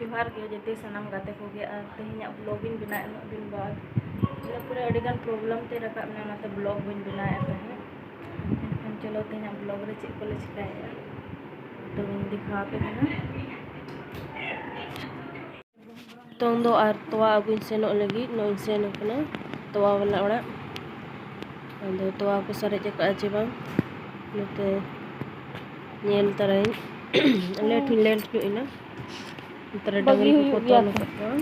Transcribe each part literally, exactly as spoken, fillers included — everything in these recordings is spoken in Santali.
ᱡᱚᱦᱟᱨ ᱜᱮ ᱡᱮᱛᱮ ᱥᱟᱱᱟᱢ ᱜᱟᱛᱮ ᱠᱚᱜᱮ, ᱟᱨ ᱛᱮᱦᱮᱧᱟᱜ vlog ᱤᱧ ᱵᱮᱱᱟᱣ ᱩᱱᱟᱹᱜ ᱫᱤᱱ ᱵᱟᱫ, ᱵᱚᱞᱮ ᱯᱩᱨᱟᱹ ᱟᱹᱰᱤ ᱜᱟᱱ problem ᱛᱮ ᱨᱟᱠᱟᱵ ᱮᱱᱟ, ᱚᱱᱟᱛᱮ vlog ᱵᱟᱹᱧ ᱵᱮᱱᱟᱣᱮᱫ ᱛᱟᱦᱮᱸᱫ᱾ ᱮᱱᱠᱷᱟᱱ ᱪᱚᱞᱚ ᱛᱮᱦᱮᱧᱟᱜ vlog ᱨᱮ ᱪᱮᱫ ᱠᱚᱞᱮ ᱪᱤᱠᱟᱹᱭᱮᱫᱼᱟ, ᱛᱚᱵᱮᱧ ᱫᱮᱠᱷᱟᱣ ᱟᱯᱮ ᱠᱟᱱᱟ᱾ ᱱᱤᱛᱚᱝ ᱫᱚ ᱟᱨ ᱛᱚᱣᱟ ᱟᱹᱜᱩᱧ ᱥᱮᱱᱚᱜ ᱞᱟᱹᱜᱤᱫ ᱱᱚᱜᱼᱚᱭ ᱤᱧ ᱥᱮᱱ ᱟᱠᱟᱱᱟ ᱛᱚᱣᱟ ᱵᱟᱞᱟ ᱚᱲᱟᱜ᱾ ᱟᱫᱚ ᱛᱚᱣᱟ ᱠᱚ ᱥᱟᱨᱮᱡ ᱟᱠᱟᱫᱼᱟ ᱪᱮ ᱵᱟᱝ, ᱱᱚᱛᱮ ᱧᱮᱞ ᱛᱟᱨᱟᱭᱟᱹᱧ᱾ Late ᱦᱚᱸᱧ late ᱧᱚᱜ ᱮᱱᱟ᱾ ᱱᱚᱛᱮ ᱨᱮ ᱵᱟᱹᱜᱤ ᱰᱟᱹᱝᱨᱤ ᱠᱚᱠᱚ ᱦᱩᱭᱩᱜ ᱜᱮᱭᱟ ᱛᱚᱞ ᱛᱚ᱾ ᱟᱠᱟᱫ ᱠᱚᱣᱟ᱾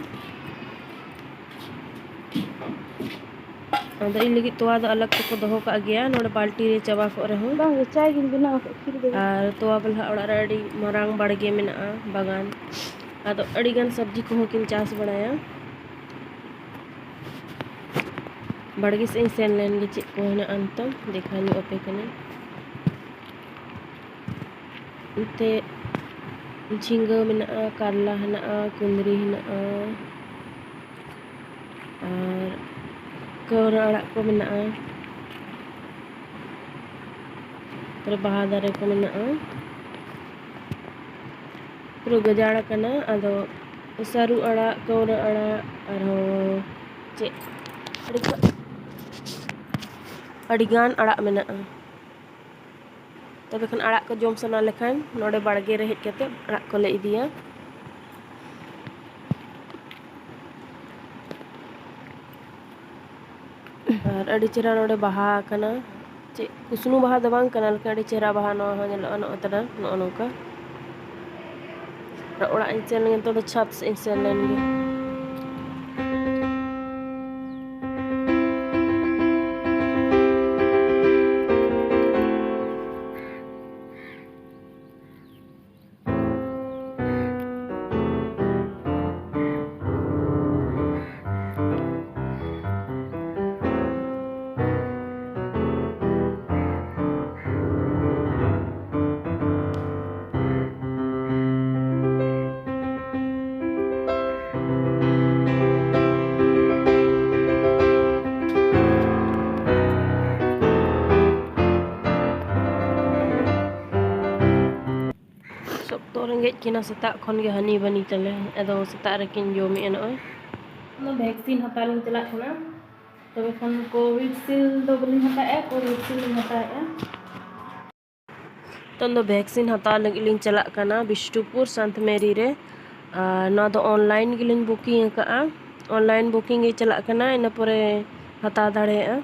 ᱟᱫᱚ ᱤᱧ ᱞᱟᱹᱜᱤᱫ ᱛᱚᱣᱟ ᱫᱚ ᱟᱞᱟᱜᱽ ᱛᱮᱠᱚ ᱫᱚᱦᱚ ᱠᱟᱜ ᱜᱮᱭᱟ ᱱᱚᱰᱮ ᱵᱟᱹᱞᱴᱤ ᱨᱮ ᱪᱟᱵᱟ ᱠᱚᱜ ᱨᱮᱦᱚᱸ᱾ ᱵᱟᱝ ᱜᱮ, ᱪᱟᱭ ᱜᱤᱧ ᱵᱮᱱᱟᱣ ᱟᱠᱟᱫ, ᱠᱷᱤᱨ ᱫᱚ ᱵᱟᱝ᱾ ᱟᱨ ᱛᱚᱣᱟ ᱵᱟᱞᱟ ᱚᱲᱟᱜ ᱨᱮ ᱟᱹᱰᱤ ᱢᱟᱨᱟᱝ ᱵᱟᱲᱜᱮ ᱢᱮᱱᱟᱜᱼᱟ, ᱵᱟᱜᱟᱱ᱾ ᱟᱫᱚ ᱟᱹᱰᱤ ᱜᱟᱱ ᱥᱚᱵᱽᱡᱤ ᱠᱚᱦᱚᱸ ᱠᱤᱱ ᱪᱟᱥ ᱵᱟᱲᱟᱭᱟ᱾ ᱵᱟᱲᱜᱮ ᱥᱮᱫ ᱤᱧ ᱥᱮᱱ ᱞᱮᱱ ᱜᱮ, ᱪᱮᱫ ᱠᱚ ᱦᱮᱱᱟᱜᱼᱟ ᱱᱤᱛᱚᱝ ᱫᱮᱠᱷᱟᱣ ᱧᱚᱜ ᱟᱯᱮ ᱠᱟᱹᱱᱟᱹᱧ᱾ ᱮᱱᱛᱮ ᱡᱷᱤᱸᱜᱟᱹ ᱢᱮᱱᱟᱜᱼᱟ, ᱠᱟᱨᱞᱟ ᱦᱮᱱᱟᱜᱼᱟ, ᱠᱩᱸᱫᱽᱨᱤ ᱦᱮᱱᱟᱜᱼᱟ, ᱟᱨ ᱠᱟᱹᱣᱨᱟᱹ ᱟᱲᱟᱜ ᱠᱚ ᱢᱮᱱᱟᱜᱼᱟ᱾ ᱛᱟᱨᱯᱚᱨᱮ ᱵᱟᱦᱟ ᱫᱟᱨᱮ ᱠᱚ ᱢᱮᱱᱟᱜᱼᱟ᱾ ᱯᱩᱨᱟᱹ ᱜᱟᱡᱟᱲ ᱟᱠᱟᱱᱟ᱾ ᱟᱫᱚ ᱥᱟᱹᱨᱩ ᱟᱲᱟᱜ, ᱠᱟᱹᱣᱨᱟᱹ ᱟᱲᱟᱜ, ᱟᱨᱦᱚᱸ ᱪᱮᱫ ᱟᱹᱰᱤ ᱜᱟ-, ᱟᱹᱰᱤᱜᱟᱱ ᱟᱲᱟᱜ ᱢᱮᱱᱟᱜᱼᱟ᱾ ᱛᱚᱵᱮ ᱠᱷᱟᱱ ᱟᱲᱟᱜ ᱠᱚ ᱡᱚᱢ ᱥᱟᱱᱟ ᱞᱮᱠᱷᱟᱱ ᱱᱚᱰᱮ ᱵᱟᱲᱜᱮ ᱨᱮ ᱦᱮᱡ ᱠᱟᱛᱮ ᱟᱲᱟᱜ ᱠᱚᱞᱮ ᱤᱫᱤᱭᱟ᱾ ᱟᱨ ᱟᱹᱰᱤ ᱪᱮᱦᱨᱟ ᱱᱚᱰᱮ ᱵᱟᱦᱟ ᱟᱠᱟᱱᱟ᱾ ᱪᱮᱫ ᱠᱩᱥᱱᱩ ᱵᱟᱦᱟ ᱫᱚ ᱵᱟᱝ ᱠᱟᱱᱟ, ᱞᱮᱠᱤᱱ ᱟᱹᱰᱤ ᱪᱮᱦᱨᱟ ᱵᱟᱦᱟ ᱱᱚᱣᱟ ᱦᱚᱸ ᱧᱮᱞᱚᱜᱼᱟ, ᱱᱚᱜᱼᱚ ᱛᱟᱨᱟ, ᱱᱚᱜᱼᱚ ᱱᱚᱝᱠᱟ᱾ ᱟᱨ ᱚᱲᱟᱜ ᱤᱧ ᱥᱮᱱ ᱞᱮᱱ, ᱱᱤᱛᱚᱜ ᱫᱚ ᱪᱷᱟᱫᱽ ᱥᱮᱫ ᱤᱧ ᱥᱮᱱ ᱞᱮᱱ ᱜᱮ᱾ ᱠᱤᱱᱟ ᱥᱮᱛᱟᱜ ᱠᱷᱚᱱ ᱜᱮ ᱦᱟᱹᱱᱤ ᱵᱟᱹᱱᱤ ᱛᱟᱞᱮ, ᱟᱫᱚ ᱥᱮᱛᱟᱜ ᱨᱮᱠᱤᱱ ᱡᱚᱢᱮᱜᱼᱟ ᱱᱚᱜᱼᱚᱭ᱾ ᱚᱱᱟ ᱵᱷᱮᱠᱥᱤᱱ ᱦᱟᱛᱟᱣ ᱞᱤᱧ ᱪᱟᱞᱟᱜ ᱠᱟᱱᱟ᱾ ᱛᱚᱵᱮ ᱠᱷᱟᱱ ᱠᱳᱵᱷᱤᱰᱥᱤᱞᱰ ᱫᱚ ᱵᱟᱹᱞᱤᱧ ᱦᱟᱛᱟᱣᱮᱜᱼᱟ, ᱠᱳᱵᱷᱤᱰᱥᱤᱞᱰ ᱞᱤᱧ ᱦᱟᱛᱟᱣᱮᱜᱼᱟ᱾ ᱱᱤᱛᱚᱝ ᱫᱚ ᱵᱷᱮᱠᱥᱤᱱ ᱦᱟᱛᱟᱣ ᱞᱟᱹᱜᱤᱫ ᱞᱤᱧ ᱪᱟᱞᱟᱜ ᱠᱟᱱᱟ ᱵᱤᱥᱱᱩᱯᱩᱨ ᱥᱟᱱᱛ ᱢᱮᱨᱤ ᱨᱮ᱾ ᱟᱨ ᱱᱚᱣᱟ ᱫᱚ ᱚᱱᱞᱟᱭᱤᱱ ᱜᱮᱞᱤᱧ ᱵᱩᱠᱤᱝ ᱟᱠᱟᱫᱼᱟ᱾ ᱚᱱᱞᱟᱭᱤᱱ ᱵᱩᱠᱤᱝ ᱜᱮ ᱪᱟᱞᱟᱜ ᱠᱟᱱᱟ, ᱤᱱᱟᱹ ᱯᱚᱨᱮ ᱦᱟᱛᱟᱣ ᱫᱟᱲᱮᱭᱟᱜᱼᱟ᱾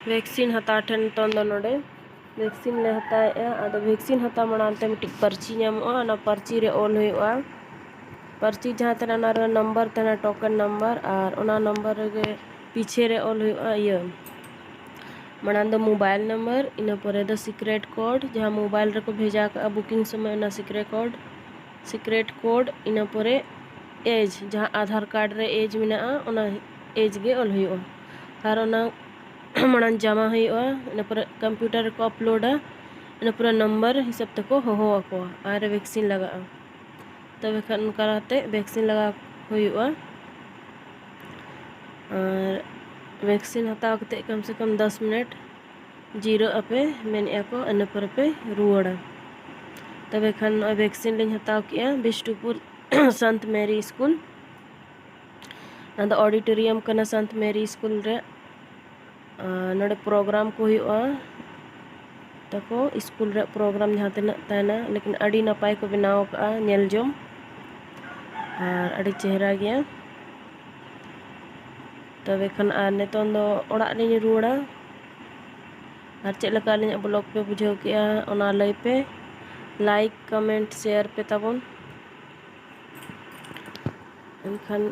ᱵᱷᱮᱠᱥᱤᱱ ᱦᱟᱛᱟᱣ ᱴᱷᱮᱱ ᱱᱤᱛᱚᱝ ᱫᱚ ᱱᱚᱰᱮ ᱵᱷᱮᱠᱥᱤᱱ ᱞᱮ ᱦᱟᱛᱟᱣᱮᱜᱼᱟ᱾ ᱟᱫᱚ ᱵᱷᱮᱠᱥᱤᱱ ᱦᱟᱛᱟᱣ ᱢᱟᱲᱟᱝ ᱛᱮ ᱢᱤᱫᱴᱤᱡ ᱯᱟᱹᱨᱪᱤ ᱧᱟᱢᱚᱜᱼᱟ, ᱚᱱᱟ ᱯᱟᱹᱨᱪᱤ ᱨᱮ ᱚᱞ ᱦᱩᱭᱩᱜᱼᱟ᱾ ᱯᱟᱹᱨᱪᱤ ᱡᱟᱦᱟᱸ ᱛᱟᱦᱮᱱᱟ, ᱚᱱᱟ ᱨᱮ ᱱᱟᱢᱵᱟᱨ ᱛᱟᱦᱮᱱᱟ, ᱴᱳᱠᱮᱱ ᱱᱟᱢᱵᱟᱨ, ᱟᱨ ᱚᱱᱟ ᱱᱟᱢᱵᱟᱨ ᱨᱮᱜᱮ ᱯᱤᱪᱷᱮ ᱨᱮ ᱚᱞ ᱦᱩᱭᱩᱜᱼᱟ ᱤᱭᱟᱹ, ᱢᱟᱲᱟᱝ ᱫᱚ ᱢᱳᱵᱟᱭᱤᱞ ᱱᱟᱢᱵᱟᱨ, ᱤᱱᱟᱹ ᱯᱚᱨᱮ ᱫᱚ ᱥᱤᱠᱨᱮᱴ ᱠᱳᱰ, ᱡᱟᱦᱟᱸ ᱢᱳᱵᱟᱭᱤᱞ ᱨᱮᱠᱚ ᱵᱷᱮᱡᱟ ᱠᱟᱜᱼᱟ ᱵᱩᱠᱤᱝ ᱥᱚᱢᱚᱭ, ᱚᱱᱟ ᱥᱤᱠᱨᱮᱴ ᱠᱳᱰ, ᱥᱤᱠᱨᱮᱴ ᱠᱳᱰ, ᱤᱱᱟᱹ ᱯᱚᱨᱮ ᱮᱡᱽ, ᱡᱟᱦᱟᱸ ᱟᱫᱷᱟᱨ ᱠᱟᱨᱰ ᱨᱮ ᱮᱡᱽ ᱢᱮᱱᱟᱜᱼᱟ, ᱚᱱᱟ ᱮᱡᱽ ᱜᱮ ᱚᱞ ᱦᱩᱭᱩᱜᱼᱟ᱾ ᱟᱨ ᱚᱱᱟ ᱢᱟᱲᱟᱝ ᱡᱟᱢᱟ ᱦᱩᱭᱩᱜᱼᱟ, ᱤᱱᱟᱹ ᱯᱚᱨᱮ ᱠᱚᱢᱯᱤᱭᱩᱴᱟᱨ ᱨᱮᱠᱚ ᱟᱯᱞᱳᱰᱟ, ᱤᱱᱟᱹ ᱯᱚᱨᱮ ᱱᱟᱢᱵᱟᱨ ᱦᱤᱥᱟᱹᱵ ᱛᱮᱠᱚ ᱦᱚᱦᱚ ᱟᱠᱚᱣᱟ ᱟᱨ ᱵᱷᱮᱠᱥᱤᱱ ᱞᱟᱜᱟᱜᱼᱟ᱾ ᱛᱚᱵᱮ ᱠᱷᱟᱱ ᱚᱱᱠᱟ ᱠᱟᱛᱮ ᱵᱷᱮᱠᱥᱤᱱ ᱞᱟᱜᱟᱣ ᱦᱩᱭᱩᱜᱼᱟ᱾ ᱟᱨ ᱵᱷᱮᱠᱥᱤᱱ ᱦᱟᱛᱟᱣ ᱠᱟᱛᱮ ᱠᱚᱢ ᱥᱮ ᱠᱚᱢ ᱫᱚᱥ ᱢᱤᱱᱤᱴ ᱡᱤᱨᱟᱹᱜ ᱟᱯᱮ ᱢᱮᱱᱮᱫᱼᱟ ᱠᱚ, ᱤᱱᱟᱹ ᱯᱚᱨᱮ ᱯᱮ ᱨᱩᱣᱟᱹᱲᱟ᱾ ᱛᱚᱵᱮ ᱠᱷᱟᱱ ᱱᱚᱜᱼᱚᱭ ᱵᱷᱮᱠᱥᱤᱱ ᱞᱤᱧ ᱦᱟᱛᱟᱣ ᱠᱮᱜᱼᱟ ᱵᱤᱥᱱᱩᱯᱩᱨ ᱥᱟᱱᱛ ᱢᱮᱨᱤ ᱥᱠᱩᱞ᱾ ᱚᱱᱟ ᱫᱚ ᱚᱰᱤᱴᱳᱨᱤᱭᱟᱢ ᱠᱟᱱᱟ ᱥᱟᱱᱛ ᱢᱮᱨᱤ ᱥᱠᱩᱞ ᱨᱮ᱾ ᱟᱨ ᱱᱚᱰᱮ ᱯᱨᱳᱜᱨᱟᱢ ᱠᱚ ᱦᱩᱭᱩᱜᱼᱟ ᱛᱟᱠᱚ, ᱥᱠᱩᱞ ᱨᱮᱭᱟᱜ ᱯᱨᱳᱜᱨᱟᱢ ᱡᱟᱦᱟᱸ ᱛᱤᱱᱟᱹᱜ ᱛᱟᱦᱮᱱᱟ, ᱞᱮᱠᱤᱱ ᱟᱹᱰᱤ ᱱᱟᱯᱟᱭ ᱠᱚ ᱵᱮᱱᱟᱣ ᱟᱠᱟᱫᱼᱟ ᱧᱮᱞ ᱡᱚᱝ, ᱟᱨ ᱟᱹᱰᱤ ᱪᱮᱦᱨᱟ ᱜᱮᱭᱟ᱾ ᱛᱚᱵᱮ ᱠᱷᱟᱱ ᱟᱨ ᱱᱤᱛᱚᱝ ᱫᱚ ᱚᱲᱟᱜ ᱞᱤᱧ ᱨᱩᱣᱟᱹᱲᱟ᱾ ᱟᱨ ᱪᱮᱫ ᱞᱮᱠᱟ ᱟᱹᱞᱤᱧᱟᱜ ᱵᱞᱚᱜ ᱯᱮ ᱵᱩᱡᱷᱟᱹᱣ ᱠᱮᱜᱼᱟ, ᱚᱱᱟ ᱞᱟᱹᱭ ᱯᱮ, ᱞᱟᱭᱤᱠ, ᱠᱚᱢᱮᱱᱴ, ᱥᱮᱭᱟᱨ ᱯᱮ ᱛᱟᱵᱚᱱ᱾ ᱮᱱᱠᱷᱟᱱ